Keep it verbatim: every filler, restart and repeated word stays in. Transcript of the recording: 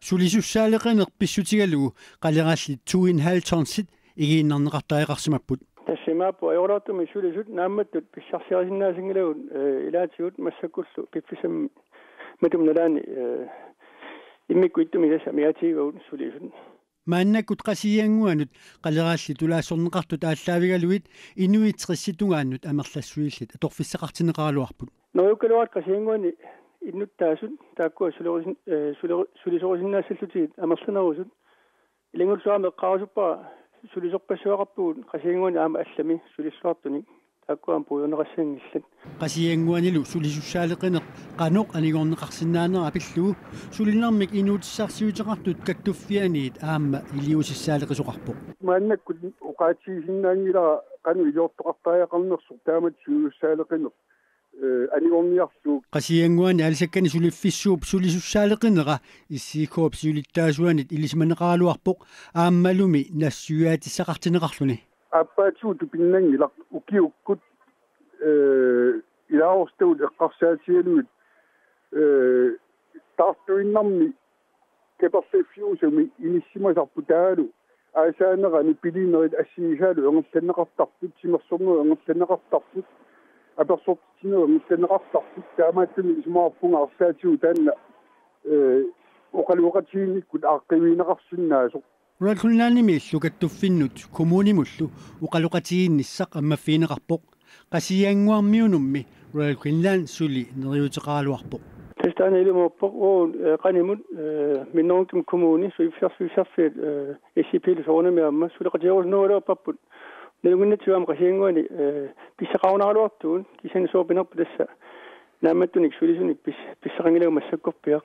Sulisussaaleqineq pissutigalugu qalerallit to en halv tonsit igiinnarneqartariaqarsimapput. Tassa imaappoq ajoraluartumik sulisut naammattut pissarsiarisinnaasanngillat, eh, ilaatigut massakkullu piffissami matuma nalaani, eh, immikkut ittumik tassa amigaatigivagut sulisut. Maannakkut Qasigiannguanut qalerallit tulaassorneqartut aallaavigalugit inuit tredive tungaannut amerlassuillit atorfissaqartinneqaraluarput. Neriukkaluaratta Qasigiannguani innuttaasut taakkua sulerusin-, eh, suleru-, sulisorisinnaasallutigit amerlanerusut. Ilanngulluarmi eqqaarusuppara sulisorpassuaqarpugut Qasigiannguani aamma allami sulissuartunik. Taakkua aamma puigorneqassanngillat. Qasigiannguanilu sulisussaaleqineq qanoq anigorneqarsinnaanera pillugu sulinermik inuutissarsiuteqartut kattuffianiit aamma iliuusissaaleqisoqarpoq. Maannakkut oqaatigisinnaanngilara qanoq iliortoqartariaqarnersoq taamatut sulisussaaleqineq, eh, anigorniarlugu. Qasigiannguani aalisakkani suliffissuup sulisussaaleqinera S I K-p siulittaasuanit ilisimaneqaraluarpoq aammalumi nassuiaatissaqartinneqarluni. Aappaatigut tupinnanngilaq ukiukkut, eh, ilaasortagut eqqarsaatigalugit, eh, taartuinnarmi kaperserfiusumi inissimasarput taavalu aasaanerani pilinerit assigisaalu ingerlanneqartarput, timersornerit ingerlanneqartarput, apersortitsinerit ingerlanneqartarput, taamaattumik isumaqarpunga arlaatigut taanna, eh, oqaloqatigiinnikkut aaqqiivigineqarsinnaasoq. Royal Greenlandimiillu kattuffinnut kommunimullu oqaloqatigiinnissaq ammaffigineqarpoq. Qasigiannguarmiunummi Royal Greenland suli neriuuteqaraluarpoq. Tassa taanna ilumoorpoq, uagut, eh, qanimut, eh, minnerunngitsumik kommuni suliffissarsiussarfiat, eh, S I P-lu soorunami aamma suleqatigerusunnerugaluarparput. Nalunnginnatsigu aamma Qasigiannguani, eh, pissaqarunaraluartugut, kisianni sooq pinerpoq tassa naammattunik sulisunik pis-, pissaqanngilagut massakkorpiaq.